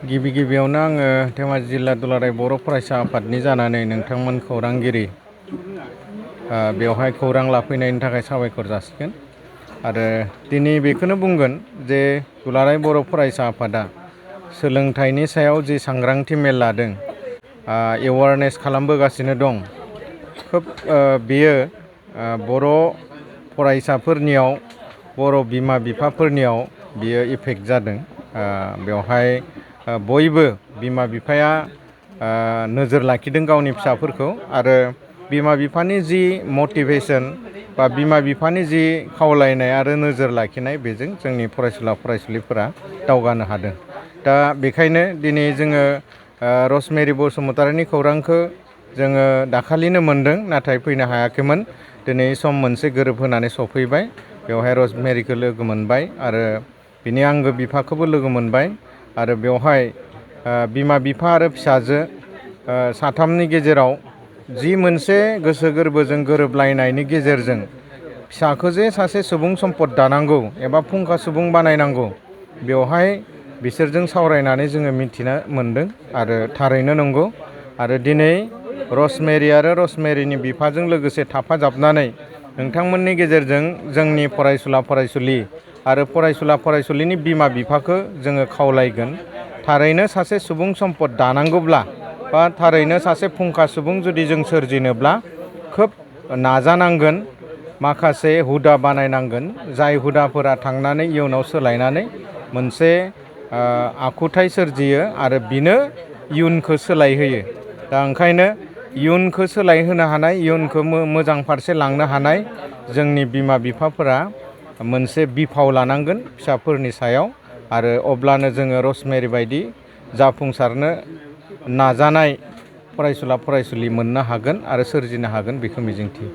गिबियावनो आङो धेमाजि जिल्ला दुलाराय बर' फरायसा आफादनि जानानै नोंथांमोन खौरांगिरि बेवहाय खौरां लाफैनायनि थाखाय साबायखर जासिगोन आरो दिनै बेखौनो बुंगोन जे दुलाराय बर' फरायसा आफादा सोलोंथाइनि सायाव जि सांग्रांथि मेल लादों एवारनेस खालामबोगासिनो दं खोब बेयो बर' फरायसाफोरनियाव बर' बिमा बिफाफोरनियाव बियो इफेक्ट जादों। बेवहाय बयबो बिमा बिफाया नोजोर लाखिदों गावनि फिसाफोरखौ आरो बिमा बिफानि जि मटिभेसन बा बिमा बिफानि जि खावलायनाय आरो नोजोर लाखिनाय बेजों जोंनि फरायसुला फरायसुलिफोरा दावगानो हादों। दा बेखायनो दिनै जोङो रसमेरि बसुमतारिनि खौरांखौ जोङो दाखालिनो मोनदों नाथाय फैनो हायाखैमोन। दिनै सम मोनसे गोरोबहोनानै सफैबाय। बेवहाय रसमेरिखौ लोगो मोनबाय आरो बिनि आंगो बिफाखौबो लोगो मोनबाय आरो बेवहाय बिमा बिफा आरो फिसाजो साथामनि गेजेराव जि मोनसे गोसो गोरबोजों गोरोबलायनायनि गेजेरजों फिसाखौ जे सासे सुबुं सम्पद दानांगौ एबा फुंखा सुबुं बानायनांगौ बेवहाय बिसोरजों सावरायनानै जोङो मिथिनो मोनदों आरो थारैनो नंगौ। आरो दिनै रसमेरि आरो रसमेरिनि बिफाजों लोगोसे थाफाजाबनानै नोंथांमोननि गेजेरजों जोंनि फरायसुला फरायसुलि आरो फरायसुला फरायसुलिनि बिमा बिफाखौ जोङो खावलायगोन थारैनो सासे सुबुं सम्पद दानांगौब्ला बा थारैनो सासे फुंखा सुबुं जुदि जों सोरजिनोब्ला खोब नाजानांगोन। माखासे हुदा बानायनांगोन जाय हुदाफोरा थांनानै इयुनाव सोलायनानै मोनसे आखुथाय सोरजियो आरो बिनो इयुनखौ सोलायहोयो। दा ओंखायनो इयुनखौ सोलायहोनो हानाय इयुनखौ मोजां फारसे लांनो हानाय जोंनि बिमा बिफाफोरा मोनसे बिफाव लानांगोन फिसाफोरनि सायाव आरो अब्लानो जोङो रसमेरि बायदि जाफुंसारनो नाजानाय फरायसुला फरायसुलि मोननो हागोन आरो सोरजिनो हागोन बेखौ मिजिंथियो।